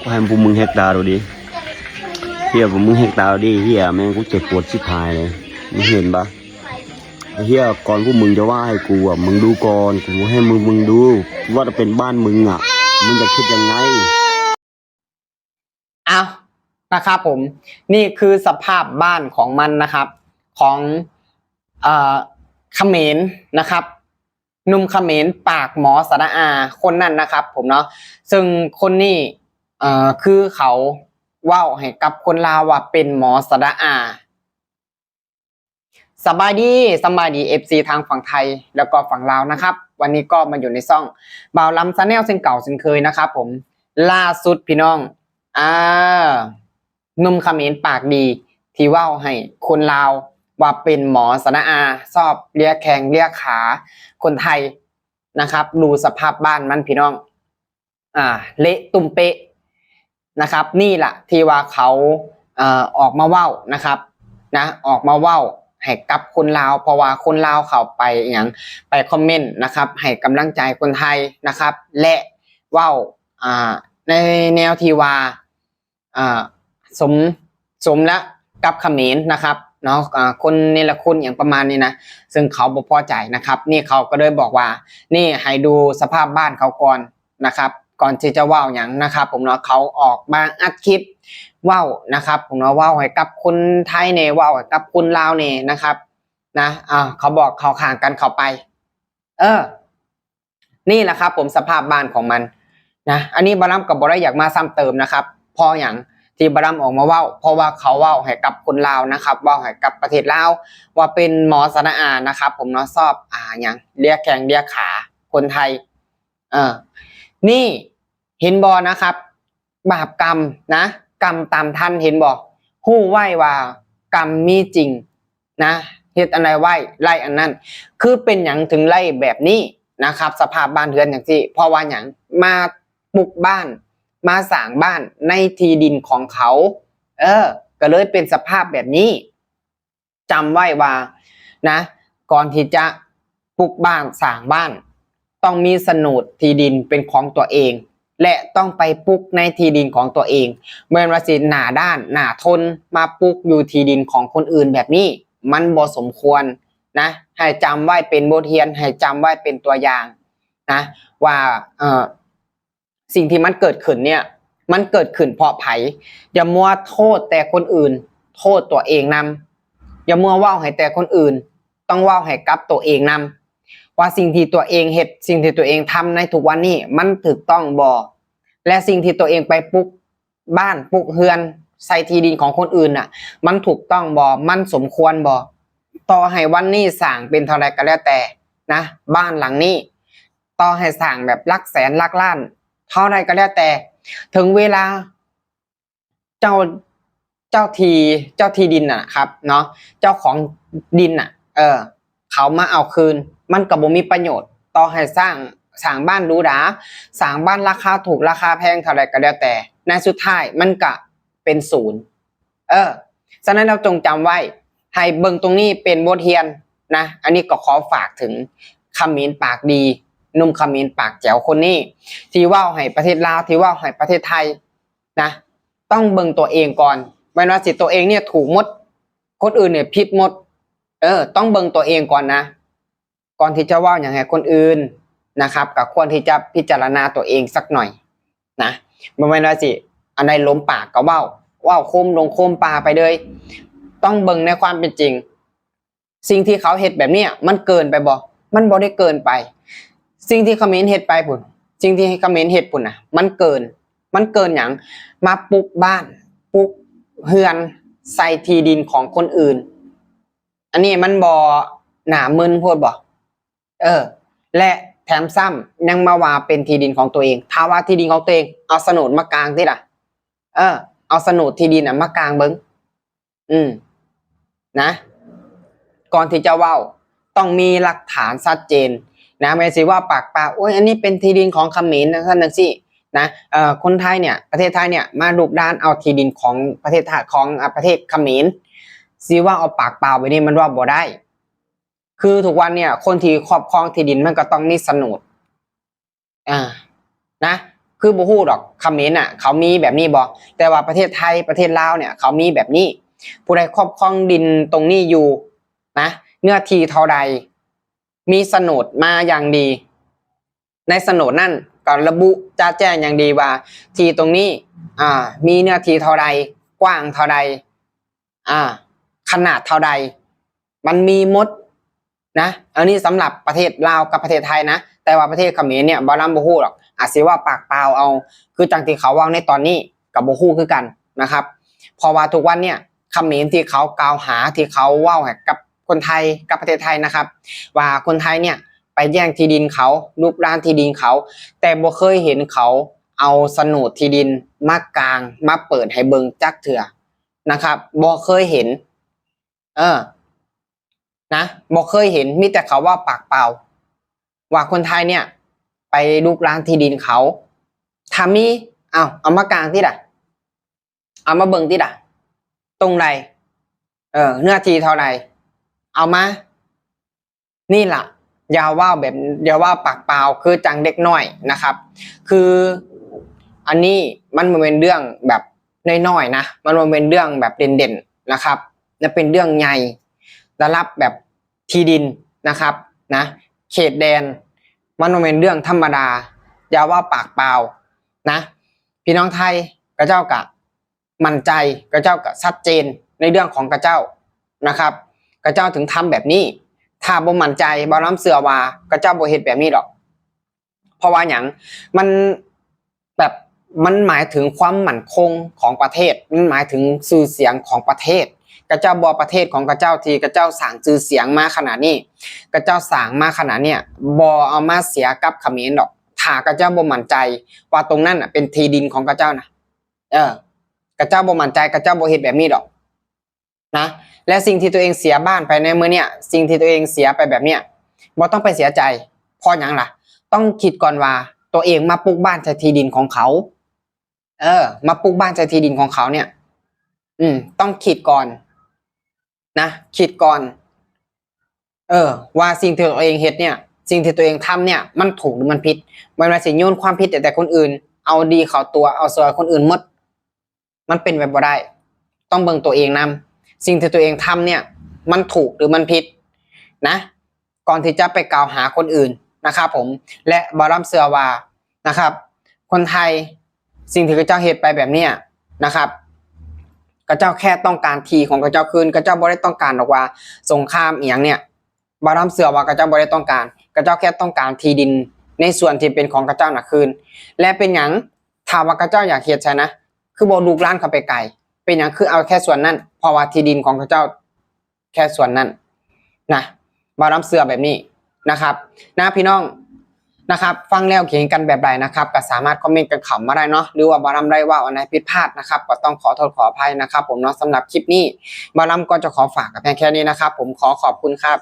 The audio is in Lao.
ໃຫ້ພວກມຶງແຫກຕາດູດິ ເຮີ້ຍ ພວກມຶງແຫກຕາດູດິ ເຮີ້ຍ ແມ່ງ ກູເຈັບປວດຊິບຫາຍເລີຍ ມຶງເຫັນບໍ່? ເຮີ້ຍ ກ່ອນພວກມຶງຈະວ່າໃຫ້ກູອະ ມຶງດູກ່ອນ ກູໃຫ້ມຶງ ມຶງດູວ່າ ຖ້າເປັນບ້ານມຶງອະ ມຶງຈະຄິດຍັງໄງ? ອ້າວ ນະຄັບຜົມ ນີ້ຄືສະພາບບ້ານຂອງມັນນະຄັບ ຂອງ ເອີ ຂະເໝນນະຄັບ ໜຸ່ມຂະເໝນປາກໝໍສະດະອາ ຄົນນັ້ນນະຄັບຜົມເນາະ ເຊິ່ງຄົນນີ້ ເອີ ຄືເຂົາເວົ້າໃຫ້ກັບຄົນລາວວ່າເປັນໝໍສະດະອາ. ສະບາຍດີ ສະບາຍດີ ເອັຟຊີ ທັງຝັ່ງໄທ ແລ້ວກໍຝັ່ງລາວນະຄັບ ວັນນີ້ກໍມາຢູ່ໃນຊ່ອງບ່າວລຳ Channel ເຊັ່ນເກົ່າເຊັ່ນເຄີຍນະຄັບຜົມ ລ່າສຸດພີ່ນ້ອງ ອາ ໜຸ່ມຂະເໝນປາກດີ ທີ່ເວົ້າໃຫ້ຄົນລາວວ່າເປັນໝໍສະດະອາ ຊອບເລຍແຂ້ງເລຍຂາຄົນໄທນະຄັບ ດູສະພາບບ້ານມັນພີ່ນ້ອງ ອາ ເລະຕຸ່ມເປະນະຄັບ ນີ້ລະທີ່ວ່າເຂົາ ເອີ ອອກມາເວົ້ານະຄັບ ນະ ອອກມາເວົ້າໃຫ້ກັບຄົນລາວ ເພາະວ່າຄົນລາວເຂົາໄປຫຍັງ ໄປຄອມເມັນນະຄັບ ໃຫ້ກຳລັງໃຈຄົນໄທນະຄັບ ແລະ ເວົ້າ ອາ ໃນແນວທີ່ວ່າ ອາ ສົມ ສົມລະກັບຂະເໝນນະຄັບເນາະ ອາ ຄົນເນລະຄຸນຫຍັງປະມານນີ້ນະ ເຊິ່ງເຂົາບໍ່ພໍໃຈນະຄັບ ນີ້ເຂົາກໍເລີຍບອກວ່າ ນີ້ໃຫ້ດູສະພາບບ້ານເຂົາກ່ອນນະຄັບ ກ່ອນທີ່ຈະເວົ້າຫຍັງນະຄັບຜົມເນາະ ເຂົາອອກມາອັດຄລິບເວົ້ານະຄັບຜົມເນາະ ເວົ້າໃຫ້ກັບຄົນໄທແດ່ ເວົ້າໃຫ້ກັບຄົນລາວແດ່ນະຄັບ ນະ ອາ ເຂົາບອກເຂົ້າຂ້າງກັນເຂົ້າໄປ ເອີ ນີ້ລະຄັບຜົມ ສະພາບບ້ານຂອງມັນນະ ອັນນີ້ບ່າວລຳກໍບໍ່ໄດ້ຢາກມາຊ້ຳເຕີມນະຄັບ ເພາະຫຍັງທີ່ບ່າວລຳອອກມາເວົ້າ ເພາະວ່າເຂົາເວົ້າໃຫ້ກັບຄົນລາວນະຄັບ ເວົ້າໃຫ້ກັບປະເທດລາວ ວ່າເປັນໝໍສະນະອານະຄັບຜົມເນາະ ຊອບ ອາ ຫຍັງ ເລຍແຂ້ງເລຍຂາຄົນໄທ ເອີ ນີ້ ເຫັນບໍ່ນະຄັບ ບາບກຳນະ ກຳຕາມທັນ ເຫັນບໍ່? ຮູ້ໄວ້ວ່າກຳມີຈິງນະ ເຮັດອັນໃດໄວ້ໄດ້ອັນນັ້ນ ຄືເປັນຫຍັງເຖິງໄດ້ແບບນີ້ນະຄັບ ສະພາບບ້ານເຮືອນຈັ່ງຊີ້ ເພາະວ່າຫຍັງ? ມາປຸກບ້ານ ມາສ້າງບ້ານໃນທີ່ດິນຂອງເຂົາ ເອີ ກໍເລີຍເປັນສະພາບແບບນີ້. ຈຳໄວ້ວ່ານະ ກ່ອນທີ່ຈະປຸກບ້ານສ້າງບ້ານ ຕ້ອງມີສະໂໜດທີ່ດິນເປັນຂອງຕົວເອງ ແລະ ຕ້ອງໄປປຸກໃນທີ່ດິນຂອງຕົວເອງ ບໍ່ແມ່ນວ່າຊິໜ້າດ້ານໜ້າທົນມາປຸກຢູ່ທີ່ດິນຂອງຄົນອື່ນແບບນີ້ ມັນບໍ່ສົມຄວນນະ ໃຫ້ຈຳໄວ້ເປັນບົດຮຽນ ໃຫ້ຈຳໄວ້ເປັນຕົວຢ່າງນະ ວ່າ ເອີ ສິ່ງທີ່ມັນເກີດຂຶ້ນເນີ້ຍ ມັນເກີດຂຶ້ນເພາະໃຜ? ຢ່າມົວໂທດແຕ່ຄົນອື່ນ ໂທດຕົວເອງນຳ. ຢ່າມົວເວົ້າໃຫ້ແຕ່ຄົນອື່ນ ຕ້ອງເວົ້າໃຫ້ກັບຕົວເອງນຳ ວ່າສິ່ງທີ່ຕົວເອງເຮັດ ສິ່ງທີ່ຕົວເອງທຳໃນທຸກວັນນີ້ ມັນຖືກຕ້ອງບໍ່? ແລະ ສິ່ງທີ່ຕົວເອງໄປປຸກບ້ານປຸກເຮືອນໃສ່ທີ່ດິນຂອງຄົນອື່ນນະ ມັນຖືກຕ້ອງບໍ່? ມັນສົມຄວນບໍ່? ຕໍ່ໃຫ້ວັນນີ້ສ້າງເປັນເທົ່າໃດກໍແລ້ວແຕ່ນະ ບ້ານຫຼັງນີ້ ຕໍ່ໃຫ້ສ້າງແບບຫຼັກແສນຫຼັກລ້ານເທົ່າໃດກໍແລ້ວແຕ່ ເຖິງເວລາເຈົ້າ ເຈົ້າທີ່ ເຈົ້າທີ່ດິນນະຄັບເນາະ ເຈົ້າຂອງດິນນະ ເອີ ເຂົາມາເອົາຄືນ ມັນກໍບໍ່ມີປະໂຫຍດ ຕໍ່ໃຫ້ສ້າງ ສ້າງບ້ານຫຼູຫຼາ ສ້າງບ້ານລາຄາຖືກລາຄາແພງເທົ່າໃດກໍແລ້ວແຕ່ ໃນສຸດທ້າຍມັນກະເປັນສູນ. ເອີ ສະນັ້ນເຮົາຈົ່ງຈຳໄວ້ ໃຫ້ເບິ່ງຕົງນີ້ເປັນບົດຮຽນນະ ອັນນີ້ກໍຂໍຝາກເຖິງຂະເໝນປາກດີ ໜຸ່ມຂະເໝນປາກແຈວຄົນນີ້ ທີ່ເວົ້າໃຫ້ປະເທດລາວ ທີ່ເວົ້າໃຫ້ປະເທດໄທນະ ຕ້ອງເບິ່ງຕົວເອງກ່ອນ ແມ່ນວ່າຊິຕົວເອງເນີ້ຍຖືກໝົດ ຄົນອື່ນເນີ້ຍຜິດໝົດ ເອີ ຕ້ອງເບິ່ງຕົວເອງກ່ອນນະ ກ່ອນທີ່ຈະເວົ້າຫຍັງໃຫ້ຄົນອື່ນນະຄັບ ກໍຄວນທີ່ຈະພິຈາລະນາຕົວເອງສັກໜ້ອຍນະ ບໍ່ແມ່ນວ່າຊິອັນໃດລົມປາກກໍເວົ້າ ເວົ້າໂຄມດົງໂຄມປ່າໄປເລີຍ ຕ້ອງເບິ່ງໃນຄວາມເປັນຈິງ ສິ່ງທີ່ເຂົາເຮັດແບບນີ້ມັນເກີນໄປບໍ່? ມັນບໍ່ໄດ້ເກີນໄປ ສິ່ງທີ່ຂະເໝນເຮັດໄປພຸ້ນ ສິ່ງທີ່ຂະເໝນເຮັດພຸ້ນນະ ມັນເກີນ ມັນເກີນຫຍັງ? ມາປຸກບ້ານ ປຸກເຮືອນໃສ່ທີ່ດິນຂອງຄົນອື່ນ ອັນນີ້ມັນບໍ່ໜ້າມຶນໂພດບໍ່? ເອີ ແລະ ແຖມຊ້ຳຍັງມາວ່າເປັນທີ່ດິນຂອງຕົວເອງ ຖ້າວ່າທີ່ດິນຂອງຕົວເອງ ເອົາສະໂໜດມາກາງຕິລະ ເອີ ເອົາສະໂໜດທີ່ດິນນະມາກາງເບິ່ງ ອືມ ນະ ກ່ອນທີ່ຈະເວົ້າ ຕ້ອງມີຫຼັກຖານຊັດເຈນນະ ແມ່ນຊິເວົ້າປາກເປົ່າ ໂອ້ຍ ອັນນີ້ເປັນທີ່ດິນຂອງຂະເໝນ ຈັ່ງຊັ້ນຈັ່ງຊີ້ນະ ເອີ ຄົນໄທເນີ້ຍ ປະເທດໄທເນີ້ຍ ມາລຸກລານເອົາທີ່ດິນຂອງປະເທດ ຂອງ ອາ ປະເທດຂະເໝນ ຊິເວົ້າເອົາປາກເປົ່າແບບນີ້ ມັນເວົ້າບໍ່ໄດ້ ຄືທຸກວັນເນີ້ຍ ຄົນທີ່ຄອບຄອງທີ່ດິນ ມັນກໍຕ້ອງມີສະໂໜດ ອ່າ ນະ ຄືບໍ່ຮູ້ດອກ ຂະເໝນນະ ເຂົາມີແບບນີ້ບໍ່? ແຕ່ວ່າປະເທດໄທ ປະເທດລາວເນ່ຍ ເຂົາມີແບບນີ້. ຜູ້ໃດຄອບຄອງດິນຕົງນີ້ຢູ່ນະ ເນື້ອທີ່ເທົ່າໃດ ມີສະໂໜດມາຢ່າງດີ. ໃນສະໂໜດນັ້ນກໍລະບຸຈະແຈ້ງຢ່າງດີວ່າ ທີ່ຕົງນີ້ ອ່າ ມີເນື້ອທີ່ເທົ່າໃດ ກວ້າງເທົ່າໃດ ອ່າ ຂະໜາດເທົ່າໃດ ມັນມີໝົດນະ. ອັນນີ້ສຳລັບປະເທດລາວກັບປະເທດໄທນະ. ແຕ່ວ່າປະເທດຂະເໝນເນ່ຍ ບ່າວລຳບໍ່ຮູ້ດອກ ອາດຊິເວົ້າປາກເປົ່າເອົາ ຄືຈັ່ງທີ່ເຂົາເວົ້າໃນຕອນນີ້ ກໍບໍ່ຮູ້ຄືກັນນະຄັບ. ເພາະວ່າທຸກວັນເນ່ຍ ຂະເໝນທີ່ເຂົາກ່າວຫາ ທີ່ເຂົາເວົ້າໃຫ້ກັບຄົນໄທ ກັບປະເທດໄທນະຄັບ ວ່າຄົນໄທເນ່ຍໄປແຍ່ງທີ່ດິນເຂົາ ລຸກລານທີ່ດິນເຂົາ ແຕ່ບໍ່ເຄີຍເຫັນເຂົາເອົາສະໂໜດທີ່ດິນມາກາງ ມາເປີດໃຫ້ເບິ່ງຈັກເທື່ອນະຄັບ ບໍ່ເຄີຍເຫັນ. ເອີ ນະ ບໍ່ເຄີຍເຫັນ ມີແຕ່ເຂົາເວົ້າປາກເປົ່າວ່າຄົນໄທເນ່ຍໄປລຸກລານທີ່ດິນເຂົາ. ຖ້າມີ ເອົາ ເອົາມາກາງຕິລະ ເອົາມາເບິ່ງຕິລະ ຕົງໃດ ເອີ ເນື້ອທີ່ເທົ່າໃດ ເອົາມາ. ນີ້ລະ ຢ່າເວົ້າແບບ ຢ່າເວົ້າປາກເປົ່າຄືຈັ່ງເດັກນ້ອຍນະຄັບ. ຄືອັນນີ້ມັນບໍ່ແມ່ນເລື່ອງແບບນ້ອຍໆນະ ມັນບໍ່ແມ່ນເລື່ອງແບບເດັ່ນໆນະຄັບ ມັນເປັນເລື່ອງໃຫຍ່ ລະດັບແບບທີ່ດິນນະຄັບນະ ເຂດແດນ ມັນບໍ່ແມ່ນເລື່ອງທຳມະດາ. ຢ່າເວົ້າປາກເປົ່ານະ. ພີ່ນ້ອງໄທ ເຂົາເຈົ້າກະ ໝັ້ນໃຈ ຂະເຈົ້າກໍຊັດເຈນໃນເລື່ອງຂອງຂະເຈົ້ານະຄັບ ຂະເຈົ້າເຖິງທຳແບບນີ້. ຖ້າບໍ່ໝັ້ນໃຈ ບ່າວລຳເຊື່ອວ່າຂະເຈົ້າບໍ່ເຮັດແບບນີ້ດອກ. ເພາະວ່າຫຍັງ? ມັນແບບ ມັນໝາຍເຖິງຄວາມໝັ້ນຄົງຂອງປະເທດ ມັນໝາຍເຖິງຊື່ສຽງຂອງປະເທດ. ຂະເຈົ້າບໍ່ ປະເທດຂອງຂະເຈົ້າທີ່ຂະເຈົ້າສ້າງຊື່ສຽງມາຂະໜາດນີ້ ຂະເຈົ້າສ້າງມາຂະໜາດເນີ້ຍ ບໍ່ເອົາມາເສຍກັບຂະເໝນດອກ ຖ້າຂະເຈົ້າບໍ່ໝັ້ນໃຈວ່າຕົງນັ້ນນະເປັນທີ່ດິນຂອງຂະເຈົ້ານະ. ເອີ ຂະເຈົ້າບໍ່ໝັ້ນໃຈ ຂະເຈົ້າບໍ່ເຮັດແບບນີ້ດອກນະ. ແລະສິ່ງທີ່ຕົວເອງເສຍບ້ານໄປໃນມື້ເນີ້ຍ ສິ່ງທີ່ຕົວເອງເສຍໄປແບບເນີ້ຍ ບໍ່ຕ້ອງໄປເສຍໃຈ. ເພາະຫຍັງລະ? ຕ້ອງຄິດກ່ອນວ່າຕົວເອງມາປຸກບ້ານໃສ່ທີ່ດິນຂອງເຂົາ. ເອີ ມາປຸກບ້ານໃສ່ທີ່ດິນຂອງເຂົາເນີ້ຍ ອືມ ຕ້ອງຄິດກ່ອນນະ ຄິດກ່ອນ ເອີ ວ່າສິ່ງທີ່ຕົວເອງເຮັດເນີ້ຍ ສິ່ງທີ່ຕົວເອງທຳເນີ້ຍ ມັນຖືກຫຼືມັນຜິດ. ບໍ່ແມ່ນວ່າຊິໂຍນຄວາມຜິດໃຫ້ແຕ່ຄົນອື່ນ ເອົາດີເຂົ້າຕົວ ເອົາຊົ່ວໃຫ້ຄົນອື່ນໝົດ ມັນເປັນໄປບໍ່ໄດ້. ຕ້ອງເບິ່ງຕົວເອງນຳ ສິ່ງທີ່ຕົວເອງທຳເນີ້ຍ ມັນຖືກຫຼືມັນຜິດນະ ກ່ອນທີ່ຈະໄປກ່າວຫາຄົນອື່ນນະຄັບຜົມ. ແລະບ່າວລຳເຊື່ອວ່ານະຄັບ ຄົນໄທ ສິ່ງທີ່ຂະເຈົ້າເຮັດໄປແບບເນີ້ຍນະຄັບ ຂະເຈົ້າແຄ່ຕ້ອງການທີ່ຂອງຂະເຈົ້າຄືນ ຂະເຈົ້າບໍ່ໄດ້ຕ້ອງການດອກວ່າສົງຄາມອີ່ຫຍັງເນີ້ຍ. ບ່າວລຳເຊື່ອວ່າຂະເຈົ້າບໍ່ໄດ້ຕ້ອງການ ຂະເຈົ້າແຄ່ຕ້ອງການທີ່ດິນໃນສ່ວນທີ່ເປັນຂອງຂະເຈົ້ານະຄືນ. ແລະເປັນຫຍັງ ຖ້າວ່າຂະເຈົ້າຢາກເຮັດຊັ້ນນະ ຄືບໍ່ລຸກລານເຂົ້າໄປໄກ? ເປັນຫຍັງຄືເອົາແຄ່ສ່ວນນັ້ນ? ເພາະວ່າທີ່ດິນຂອງຂະເຈົ້າ ແຄ່ສ່ວນນັ້ນນະ ບ່າວລຳເຊື່ອແບບນີ້ນະຄັບນະ ພີ່ນ້ອງນະຄັບ. ຟັງແລ້ວຄິດເຫັນກັນແບບໃດນະຄັບ ກໍສາມາດຄອມເມັນກັນເຂົ້າມາໄດ້ເນາະ ຫຼືວ່າບ່າວລຳໄດ້ເວົ້າອັນໃດຜິດພາດນະຄັບ ກໍຕ້ອງຂໍໂທດຂໍອະໄພນະຄັບຜົມເນາະ. ສຳລັບຄລິບນີ້ ບ່າວລຳກໍຈະຂໍຝາກກັນພຽງແຄ່ນີ້ນະຄັບ ຜົມຂໍຂອບຄຸນຄັບ.